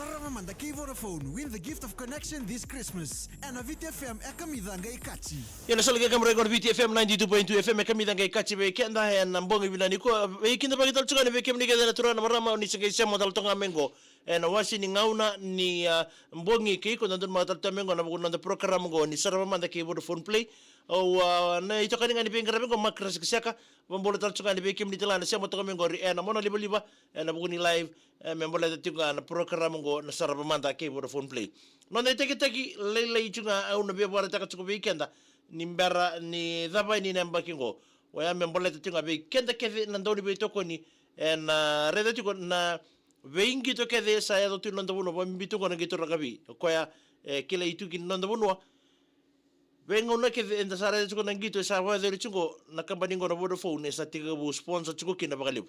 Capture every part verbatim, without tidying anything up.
Sarava mada kei Vodafone, win the gift of connection this Christmas. Ena Viti F M, e kamica qai kaci. Ia na sala qai kamera qo na Viti F M ninety-two point two F M, e kamica qai kaci vei keda ena bogi vinaka nikua. Vei keda vakatale tiko ga ni vei kemuni kece na turaga na marama, ni se qai sema tale toka ga mai qo ena wase ni gauna ni, ah, bogi kei iko, dodonu mada tale toka mai qo na vuku ni noda program qo ni Sarava mada kei Vodafone Play. Au, ah, na itokani ga ni veiqaravi qo, Mark Rasikiseka. Vakabula tale tiko ga ni vei kemuni tale ga na sema toka mai qori ena monalivaliva ena vuku ni live, e, me baleta tiko ga na program qo na Sarava mada kei Vodafone Play. Noda itakitaki lailai tiko ga au na via vakaraitaka tiko vei keda ni bera ni cava yani na yabaki qo. Oya me baleta tiko ga vei keda kece na dau ni veitokoni, ena, ah, raica tiko na veiqito kece sa yaco tu ena noda vanua, vakabibi tu qo na qito rakavi. O koya, e, kilai tu kina na noda vanua. Veigauna kece eda sa raica tiko na qito e sa vakayacori tiko qo, na kabani qo na Vodafone e sa tekivu sponsor tiko kina vakalevu.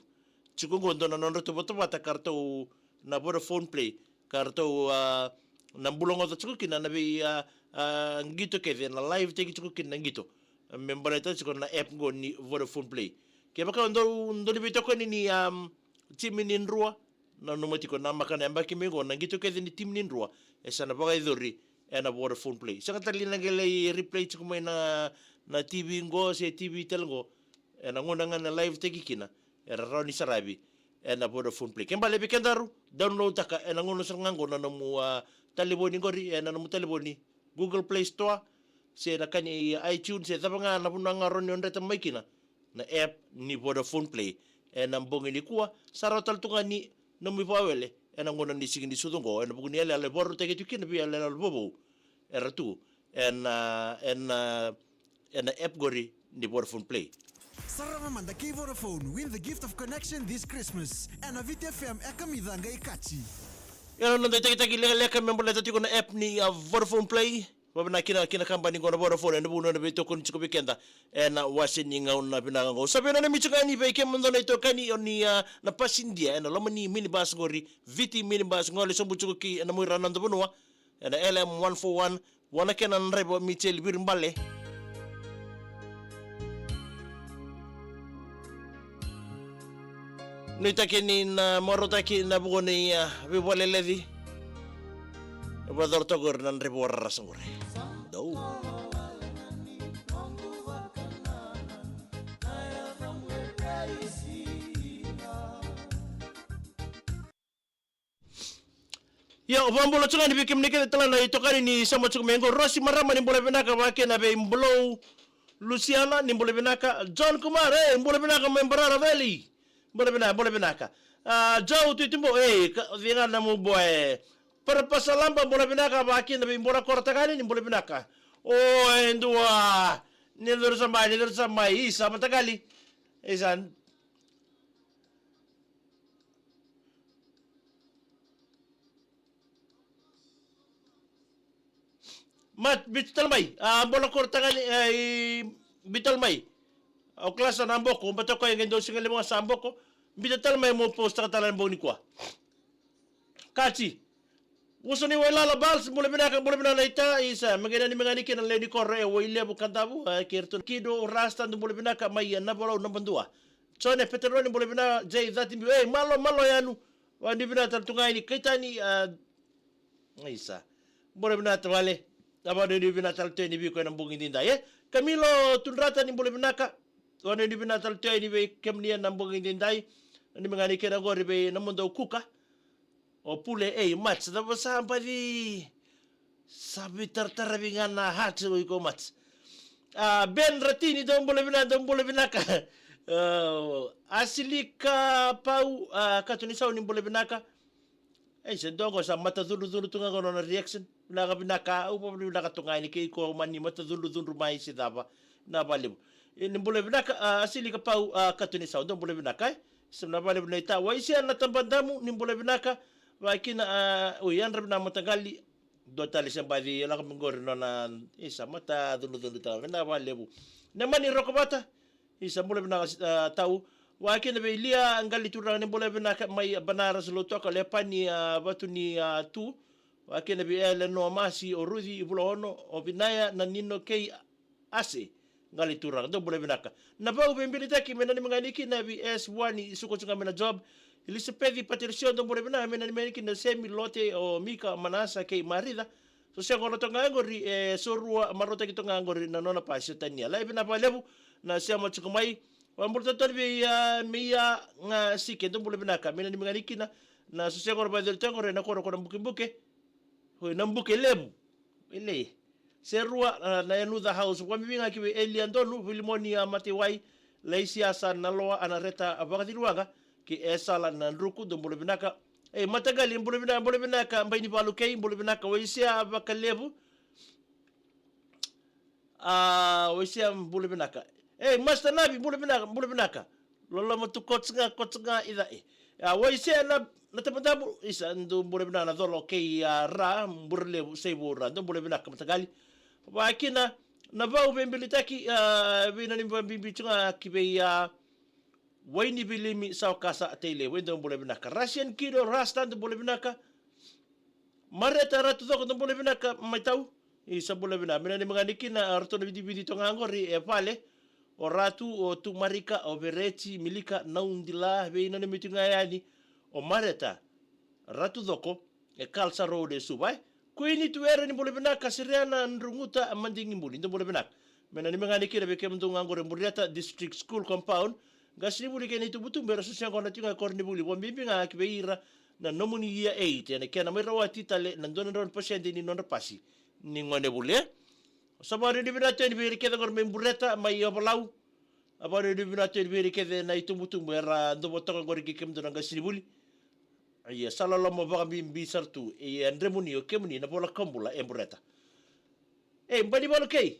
Tiko qo dua na nodra tu vatavata ka ratou na Vodafone Play, ka ratou, ah, na bula goca tiko kina na vei, ah, ah, qito kece, na live taki tiko kina na qito. Me baleta tiko na app qo ni Vodafone Play. Kevaka dou, dou ni veitokoni ni, um, timi ni Drua, nanuma tiko, namaka na yabaki mai qo na qito kece ni timi ni Drua e sa na vakayacori ena Vodafone Play. Sega tale ni na qai lai replay tiko mai na, na T V qo se T V tale qo. Ena gauna ga na live taki kina, era rawa ni saravi ena Vodafone Play. Ke bale vei kedaru, download taka ena gauna sara ga qo na nomu, ah, talevoni qori, ena nomu talevoni, Google Play Store, se na ka ni iTunes, se cava ga na vanua ga rawa ni o dreta mai kina na app ni Vodafone Play. Ena bogi nikua, sa rawa tale tu ga ni nomu ivakawele ena gauna ni siga ni sucu qo, ena vuku ni yalayala e vakarautaki tu kina vei yalayala vovou era tu ena, ena, ena app qori ni Vodafone Play. Sarava mada kei Vodafone, win the gift of connection this Christmas. Ena Viti F M, e kamica qai kaci. Ia na noda itakitaki lekaleka me baleta tiko na app ni, ah, Vodafone Play. Vakavinaka kina, kina kabani qo na Vodafone, ena vuku ni nona veitokoni tiko vei keda ena wase ni gauna vinaka qo. Sa veinanumi tiko ga yani vei kemudou na itokani o ni, ah, na pasidia ena loma ni minibus qori, Viti Minibus, gole sobu tiko ki ena muira na noda vanua, ena L M one four one, vua na kena draiva o Michel Viribale. Nuitaki ni na marautaki na vuku ni, ah, veivakaleleci. Vakayacora toka qori na draiva wararasa qori. Dou. Ia, au vakabula tiko ga yani vei kemuni kece tale na itokani ni sema tiko mai qo. Rosi Marama, ni bula vinaka, vaka kina vei Blou Lusiana, ni bula vinaka. John Kumar, e, bula vinaka mai Barara Valley. Bula vinaka, bula vinaka. Ah, Joe Tuitubo, e, ka, o cei ga na nomu boy. Parapasa Laba, bula vinaka, vaka kina vei Bula Koro Tagane, ni bula vinaka. O, e dua. Ni curu sa mai, ni curu sa mai, isa mataqali. Isa. Mat, biuta tale mai. Ah, Bula Koro Tagane, e, i, biuta tale mai. Au kila sa na boko, baleta o koya e qai dua siga levu ga sa boko. Biuta tale mai mo post-taka tale ena bogi nikua. Kaci. Uso ni Wailala Bals, bula vinaka, bula vinaka naita, isa, me qai nanumi ga yani kina na lewe ni koro e Wailevu, Kadavu, e, kei iratou na Kido, Rasta, dou bula vinaka mai, e, Navalau, Nabadua. Jone Peteroni, bula vinaka, J thirty B, e, malo, malo yanu. Vakanuinui vinaka tale tu ga yani, Kaitani, a, isa. Bula vinaka tavale. A, vakanuinui vinaka tale tu yani vei iko ena bogi edaidai, e. Kamilo Tudrata, ni bula vinaka. Vakanuinui vinaka tale tu yani vei kemuni ena bogi edaidai. Nanumi ga yani kina qori vei nomudou kuka. O Pule, ei, Mats, cava sa baci? Sa veitarataravi ga na heart o iko, Mats. A, Ben Ratini, dou bula vinaka, dou bula vinaka. A, Asilika Pau, a, Katunisau, ni bula vinaka. Ei, se dua qo sa matacudrucudru tu ga qo na nona reaction. Vinaka, vinaka, au vakavinavinaka tu ga yani kei iko mani matacudrucudru mai se cava. Vinaka vakalevu. E, ni bula vinaka, a, Asilika Pau, a, Katunisau, dou bula vinaka, e. Sa vinaka vakalevu naita. Waisia Natabadamu, ni bula vinaka. Vaka kina, a, o Yadra, vinaka mataqali. Dua tale se baci lako mai qori nona, isa, matacudrucudru tale, vinaka vakalevu. Nemani Rokovata, isa, bula vinaka, a, tau. Vaka kina vei Lia Qalituraga, ni bula vinaka mai Banaras, Lautoka, Lepani, a, Vatu ni, a, Tu. Vaka kina vei Elenoa Masi, o Ruci, i Vulaono, o Vinaya, Nanino kei Ase Qalituraga, dou bula vinaka. Navau, veibilitaki, me nanumi ga yani kina vei S one, i suka tiko ga mai na job. Elisapeci Paterisio, dou bula vinaka, me nanumi yani kina Semi, Lote, o Mika, Manasa kei Marica. So se qori toka ga qori, e, so rua marautaki toka ga qori na nona pasi o Tania. Lai vinaka vakalevu na sema tiko mai. Vakabula totolo vei, a, Meia Gasike, dou bula vinaka, me nanumi yani kina na so se qori vakacori toka qori na koro ko Nabukebuke. Oi, Nabuke Levu. Ele. Se rua, a, na Yanuca House. Vakabibi ga ki vei Elia Donu, Vilimoni, a, Matewai, Laisiasa Naloa, Anareta, a, Vakaciruaga, kei Esala Nadruku, dou bula vinaka. E, mataqali, bula vinaka, bula vinaka, Bainivalu kei, bula vinaka, Waisea Vakalevu. A, Waisea, bula vinaka. E, Master Navi, bula vinaka, bula vinaka. Loloma tu, koto ga, koto ga, i ca, e. A, Waisea na, na Tabatabu, isa, dou bula vinaka na Colo kei, a, Ra, bula levu, Seivu Ra, dou bula vinaka, mataqali. Vakakina, na Vau, veibilitaki, a, veinanumi vakabibi tu ga ki vei, a, Wainivilimi, Saukasa, Tailevu, dou bula vinaka. Russian Kido, Rasta, dou bula vinaka. Mareta Ratucoko, dou bula vinaka, mai tau. Isa, bula vinaka. Me nanumi ga yani kina, a, ratou na vitiviti toka ga qori e vale. O Ratu, o Tumarika, o Vereti, Milika, Naudila, veinanumi tu ga yani. O Mareta Ratucoko, e Kalsa Road e Suva, e. Kuini Tuera, ni bula vinaka, Siriana Druguta, Madigibuli, dou bula vinaka. Me nanumi ga yani kina vei kemudou ga qori Bureta District School Compound. Qasenivuli kei na itubutubu era susu yaqona tiko ga e koronivuli, vakabibi ga ki vei ira na nomuni year eight, ena kena mai rawati tale na dua na drau na pasede ni nodra pasi ni gonevuli, e. Sa vakanuinui vinaka tu yani vei ira kece qori mai Bureta, mai Ovalau. A vakanuinui vinaka tu yani vei ira kece na itubutubu era dau toka qori kei kemudou na qasenivuli. Ia, sa loloma vakabibi sara tu, ia, dremuni o kemuni na vola kabula e Bureta. E, Bainivalu kei.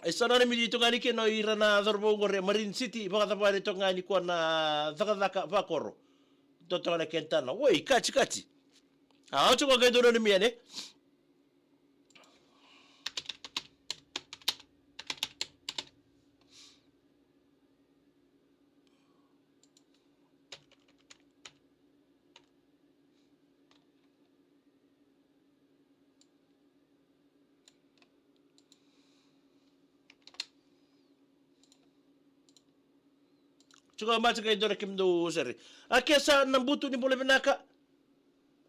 E, sa nanumi tu ga yani kina o ira na cauravou qori e Marine City, vakacavari toka ga yani koya na cakacaka vakoro. Totoka na kena tana. Oi, kati, kati. A, oti koya qai dou nanumi yani. Tiko mata qai dua na kemudou sere. A, Kesa Nabutu, ni bula vinaka.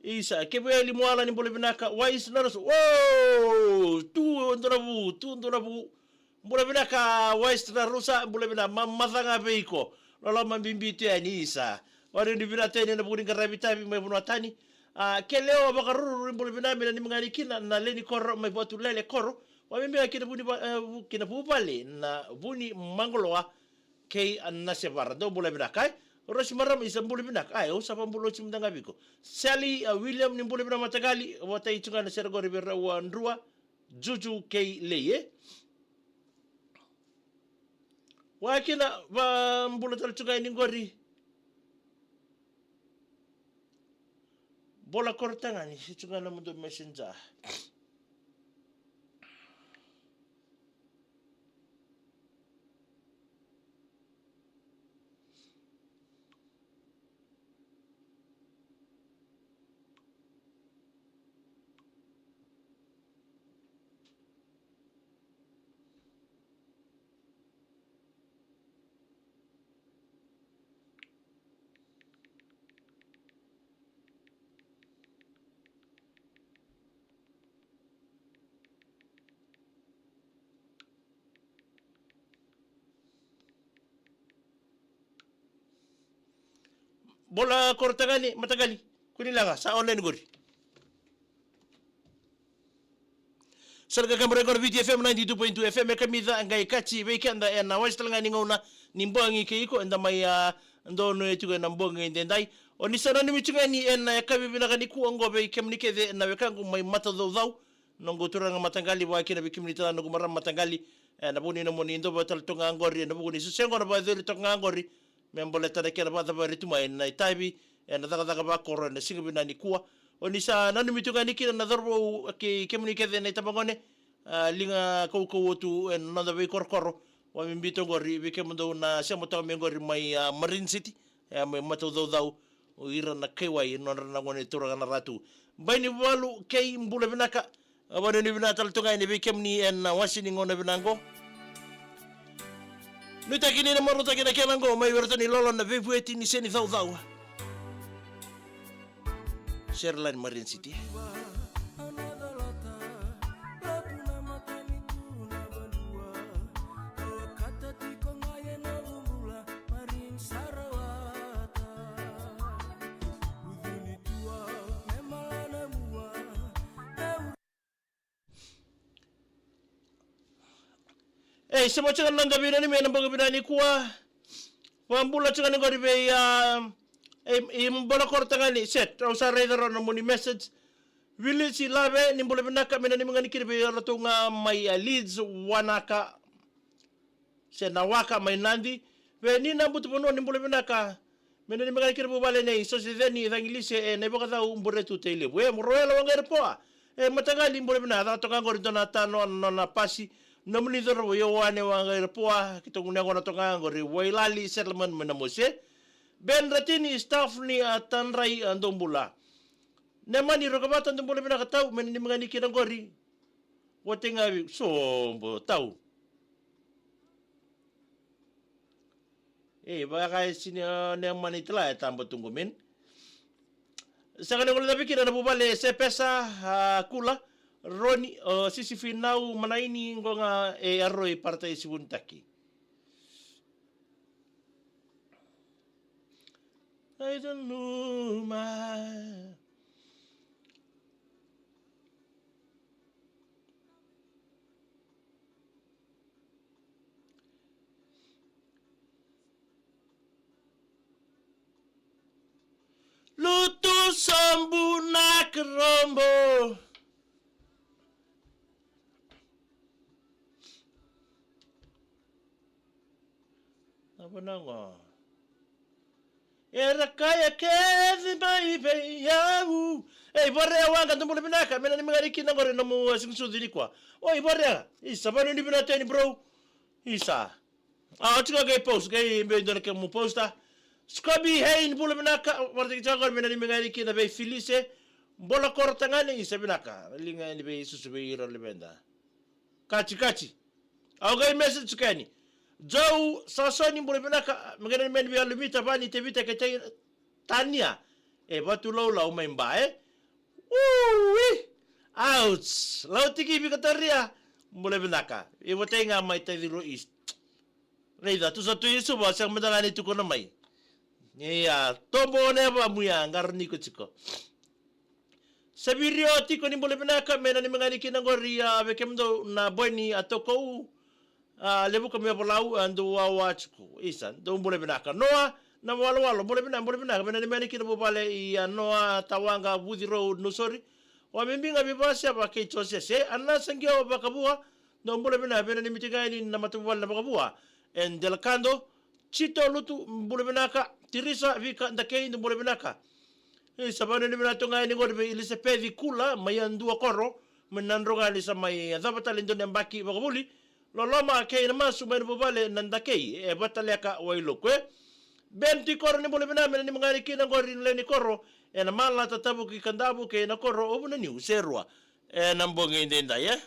Isa, Kevueli Muala, ni bula vinaka. Wais Narasu. O, tu dua na vu, tu dua na vu. Bula vinaka, Wais Narusa, bula vinaka, ma, maca ga vei iko. Loloma bibi tu yani, isa. Vakanuinui vinaka tu yani ena vuku ni qaravi tavi mai vanua tani. A, Keleo Vakaruru, ni bula vinaka, me nanumi ga yani kina na lewe ni koro mai Vatulele koro. Vakabibi ga ki na vu ni va-, e, vu-, ki na vuvale na Vunimaqaloa kei Nasevara. Dou bula vinaka, e. Rosi Marama, isa, bula vinaka. Ai, au sa vakabula oti mada ga vei iko. Sally, a, William, ni bula vinaka mataqali. Vakatai tu ga na sere qori vei rau a Drua, Juju kei Lei, e. Vakakina, vakabula tale tu ga yani qori. Bola Korotagane, se tu ga nomudou messenger. Bola Korotagane, mataqali. Kua ni laga, sa online qori. Sa na kakabara qori Viti F M ninety-two point two F M, e kamica qai kati vei keda ena wase tale ga ni gauna ni bogi kei iko eda mai, a, donuya tiko ena bogi edaidai. O ni sa nanumi tiko yani ena yakavi vinaka nikua oqo vei kemuni kece na wekaqu mai Matacaucau. Noqu turaga mataqali, vakakina vei kemuni tale noqu marama mataqali, ena vuku ni nomuni dau vakatale toka ga qori, ena vuku ni sosoqo na vakayacori toka ga qori, me baleta na kena vakacavari tu mai na itavi ena cakacaka vakoro ena siga vinaka nikua. O ni sa nanumi tu ga yani kina na cauravou kei kemuni kece na itabagone, a, liga kaukauwa tu ena noda veikorokoro. Vakabibi tu qori vei kemudou na sema toka mai qori mai, a, Marine City, e, mai Matacaucau, o ira na kaiwai, nodra na gone turaga na Ratu. Bainivalu kei, bula vinaka. A, vakanuinui vinaka tale tu ga yani vei kemuni ena wase ni gauna vinaka oqo. Nuitaki ni na marautaki na kena qo mai Werato ni Lolo na veivueti ni Seni Caucau. Serelani Marian City. E, sema tiko na noda veinanumi ena bogi vinaka nikua. Vakabula tiko ni qori vei, a, e, e, Bola Koro Tagane, set, au sa raica rawa na nomuni message. Vilisi Lave, ni bula vinaka, me nanumi ga ni kina vei iratou ga mai, a, Leeds, Wanaka. Se na waka mai Nadi. Vei ni na butu vanua ni bula vinaka. Me nanumi ga ni kina vuvale nei Soseceni Cagilise e na ivakacau Buretu Tailevu. E Moroela Waqairapoa. E mataqali bula vinaka, caka toka qori dua na tanoa na nona pasi. Nomuni cauravou Ioane Waqairapoa. Keitou gunu yaqona toka qori Wailali Settlement mai Namose. Ben Ratini, staff ni a Tadrai a dou bula. Nemani Rokovata dou bula vinaka tau, me nanumi ga ni kina qori. Votei ga vei sobo tau. E, vaka e sini, a, ne mani tala e taba tu qo, men. Saka ni qolo cavi kina na vuvale Sepesa, a, Kula, Roni, o, Sisi Finau, Manaini, qo ga e Aroi, Parataisi, Vunitaki. Ai, nanuma. Lutu sobu na karobo. Na vanua qo. Era kaya kece mai vei au. Ei, Vorea Waqa, dou bula vinaka, me nanumi ga ni kina qori nomu, a, siga ni sucu nikua. Oi, Vorea, isa, vanuinui vinaka teni, bro. Isa. A, oti ga qai post, qai beu dua na kemu posta. Scobie Hein, bula vinaka, varataki tiko qori, me nanumi ga ni kina vei Filise. Bola Koro Tagane, isa vinaka. Liga yani vei susu vei ira luveda. Kachi, kachi. Au qai message keni. Joe Sasoni, bula vinaka, me qai nanumi yani vei Alumita, Vani, Tevita kei Tania. E Vatulaulau mai Ba, e. Ui! Ouch! Lautiki Vikatoria, bula vinaka. E votai ga mai Taiciro East. Raica, tu sa tu i Suva, sega mada ga ni tukuna mai. Ia, tobo na yavamu ya, qara ni iko tiko. Savirio tiko ni bula vinaka, me nanumi ga ni kina qori, a, vei kemudou na boy ni a Tokou, a, Levuka mai Ovalau, a, dou wawa tiko. Isa, dou bula vinaka. Noa, na walowalo, bula vinaka, bula vinaka, me nanumi ga ni kina vuvale i a Noa, Tawaqa, Vuci Road, Nausori. Vakabibi ga vei Vaseva kei Josese, a Nasa Qio Vakavua, dou bula vinaka, me nanumi tiko ga yani na matavuvale na Vakavua. E Delakado, Chito Lutu, bula vinaka, Tirisa, Vika, Dakei, dou bula vinaka. Isa, vanuinui vinaka tu ga yani qori vei Elisapeci Kula, mai Yadua Koro, mai Nadroga ni sa mai yacova tale e dua na yabaki vakavuli. Loloma kei na masu mai na vuvale na Dakei, e Vataleka Wailoku, e. Ben Tikoro ni bula vinaka, me nanumi ga ni kina qori na lewe ni koro, e na Malata, Tavuki, Kadavu, kei na koro o Vunaniu, Serua. E na bogi edaidai, e.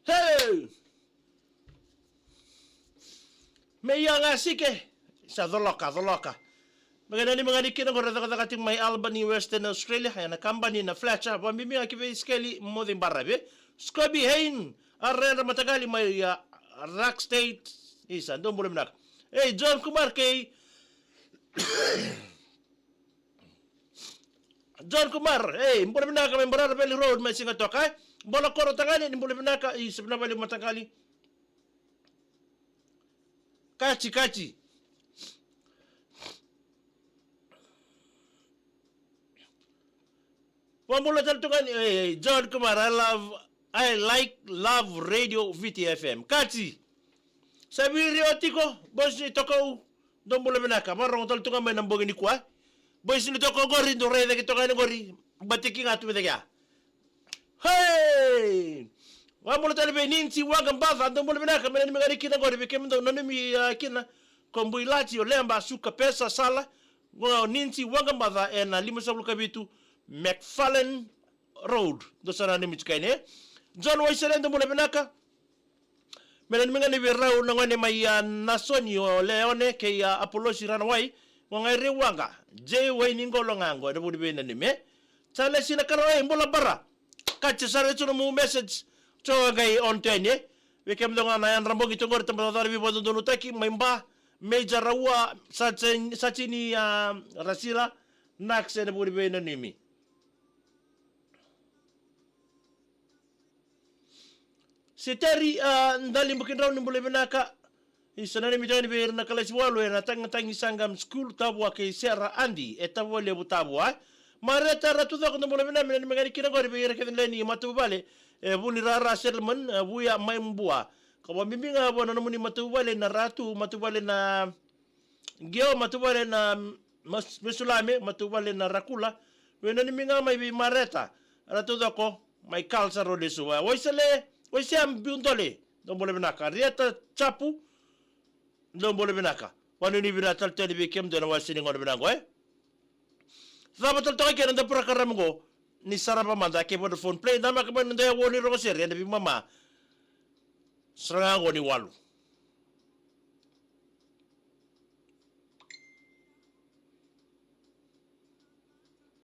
Hey! Me ia ga sike. Sa coloka, coloka. Me qai nanumi ga ni kina qori cakacaka tiko mai Albany, Western Australia, e na kabani na Fletcher, vakabibi ga ki vei Skeli Moci Baravi. Scobie Hein, a Redra Mataqali mai, a, Rock State. Isa, dou bula vinaka. Ei, John Kumar kei John Kumar, ei, bula vinaka mai Borara Valley Road, mai Sigatoka, e. Bola Koro Tagane, ni bula vinaka, isa vinaka valevu Mataqali. Kachi, kachi. Vakabula tale tu ga ni, ei, ei, John Kumar, I love, I like, love Radio Viti F M. Kachi. Savirio tiko, boys ni Tokou, dou bula vinaka, vakarogo tale tu ga mai na bogi nikua. Boys ni Tokou qori, dou raica ki toka yani qori, batiki ga tu me cake ya. Hey! Vakabula tale vei Ninsi Waqabaca, dou bula vinaka, me nanumi ga ni kina qori vei kemudou nanumi, a, kina ko Builati, o Leba, Suka, Pesa, Sala, qo Ninsi Waqabaca ena limasagavulu ka vitu McFarlane Road, dou sa nanumi tiko yani. John Waisele, dou bula vinaka, me nanumi ga ni vei rau na gone mai, a, Nasoni, o Leone kei, a, Apolosi Ranawai, qo ga i Rewaqa, J Wayne Qolo ga qo ena vuni vei nanumi. Charles Nakarau, e, bula bara. Katia, sa raica tu nomu message. Toka qai on tu yani, e. Vei kemudou ga na yadra bogi tu qori, tabacakacaka ni veivakadodonutaki mai Ba, Major Raua, Sajin, Sajini, a, Rasila, Nax ena vuni vei nanumi. Seteri, a, Dalibu Kidrau, ni bula vinaka. Isa, nanumi tale yani vei ira na kalasi walu ena Tagitagi Sangam School, Tavua kei Sera Adi e Tavua Levu, Tavua. Mareta Ratucoko, dou bula vinaka, me nanumi ga ni kina qori vei ira kece na lewe ni matavuvale e Vunirara Settlement, e, Vuya mai Bua. Ka vakabibi ga vua na nomuni matavuvale na Ratu, matavuvale na Qio, matavuvale na Mas-, Mesulame, matavuvale na Rakula. Me nanumi ga mai vei Mareta Ratucoko mai Kalsa Road e Suva. Waisele, Waisea Biudole, dou bula vinaka. Rieta Chapu, dou bula vinaka. Vakanuinui vinaka tale tu yani vei kemudou ena wase ni gauna vinaka qo, e. Cava tale toka kina na dauparakarama qo ni Sarava Mada kei Vodafone Play, namaka mai na dau yavu ni rogo sere ena veimama. Sara ga qo ni walu.